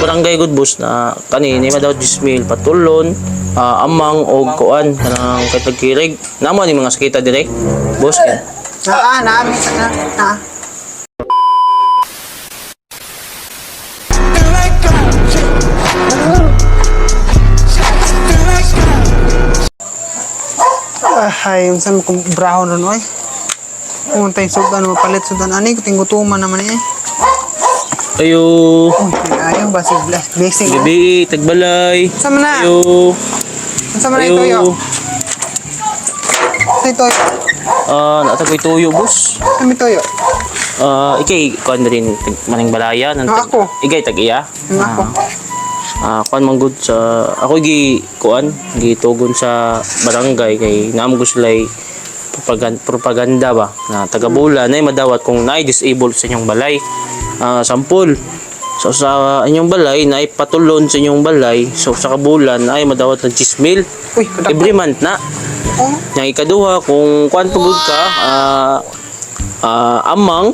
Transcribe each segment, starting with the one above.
Barangay good, boss, na kani ni daw 10,000 patulon, amang og kuan kanang katagkirig. Namo ni mga sakita dire, boss? Naa, naa, minsan na, naa. Ay, unsa man kung brahon ron oy. Kung tayo sudan, mapalit sudan ani, tinggutuman naman eh. Ayo. Uy, ayaw ba si blessing? Oh. Gabi, tagbalay. Unsa man na? Ayo. Unsa man na ito yo? Ayo. Unsa ito? Naa koy tuyo, boss. Unsa may tuyo? Ikay kuan rin tag, maning balaya nang Ah, ako. Ikay tag iya. Ang ako. Kuan man gud sa ako gi kuan gitugon sa barangay kay naam gud sila'y propaganda ba na taga Bula na madawat kung naay disabled sa inyong balay. Sampol. So sa inyong balay naay patulon sa inyong balay, so sa kabulan naay madawat ng 10,000 Uy, kadak. every month na. Oh, Yang ikaduha, kung kuan pugod ka, amang,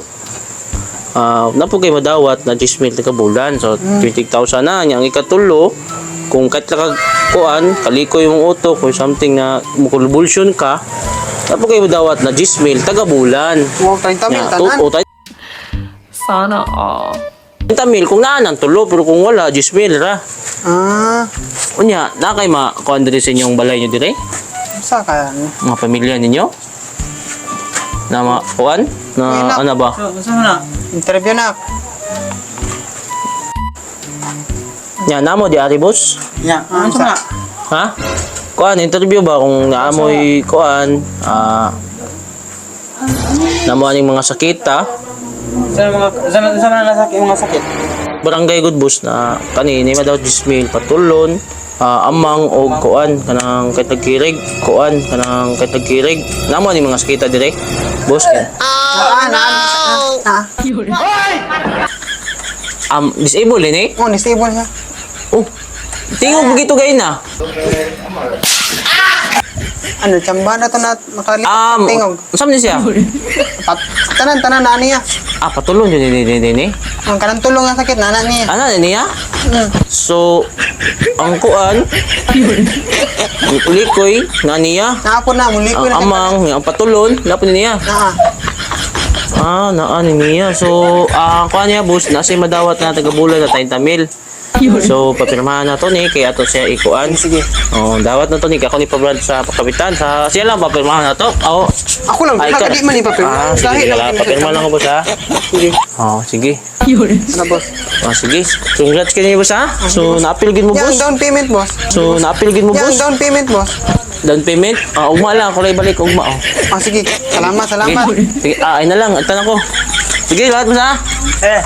napo kay madawat na 10,000 ka bulan. So, 20,000 na. Yang ikatulo, kung katla ka kuan, kalikoy yung utok or something na mukulbulsyon ka, napo kay madawat na 10,000 taga bulan. Wow, 30 mil Nya, tanan. Sana all. 30 mil kung naa nang tulo, pero kung wala, 10,000 ra. Ah, Unya, na kay ma kuan diri sa inyong balay nyo dire? unsa ka? Mga pamilya ninyo? Na ma kuan? Na Uy, ano ba? Interview na. Nya namo di ari, boss? Ya, Ah, unsa? Ha? Kuan interview ba kung naamoy kuan namo aning mga sakita? Sa mga sa mga nasakit mga sakit. Barangay good, boss, na kani ni daw 10,000 patulon, amang og kuan kanang katagkirig, kuan kanang katagkirig. Namo ani mga sakita dire, boss? Naa, naa, naa. Disabled ini. Oh, disabled siya. Oh, tingog begitu gay na. Ano, tsamba na to na nakalipat tingog. Unsa man ni siya? Pat, tanan, tanan, na niya. Patulon jud ni ni ni ni. Ang kanang tulong nga sakit, nana niya. Ana ni niya? So, ang kuan, ang ulikoy na niya, Naapon na, muli ko ang na. amang, ang patulon, napon niya. Naa. Naa ni niya. So, ang kuan niya, boss, nasa madawat na taga-bulan na 30 mil. So, papirmahan na to ni, kaya ato siya ikuan. Sige. Oh, dawat na to ni, ako ni pabrad sa kapitan. Sa, siya lang, papirmahan na to. Oh. Ako lang, Ay, ka di man ipapirma. Ah, sige, Dahil sige lang lang. Papirma lang ko, boss, ha? Sige. Oh, sige. Ano, boss? Oh, sige. Congrats kayo, boss, ha? So, na-appeal gid mo, Yan, boss. down payment, boss. So, na-appeal gid mo, Yan, boss. down payment, boss. Down payment? Ugma lang. Ako lang ibalik. Ugma, oh. Ah, sige. Salamat, salamat. Sige, sige. Ay na lang. Ito na ko. Sige, lahat mo sa. Eh.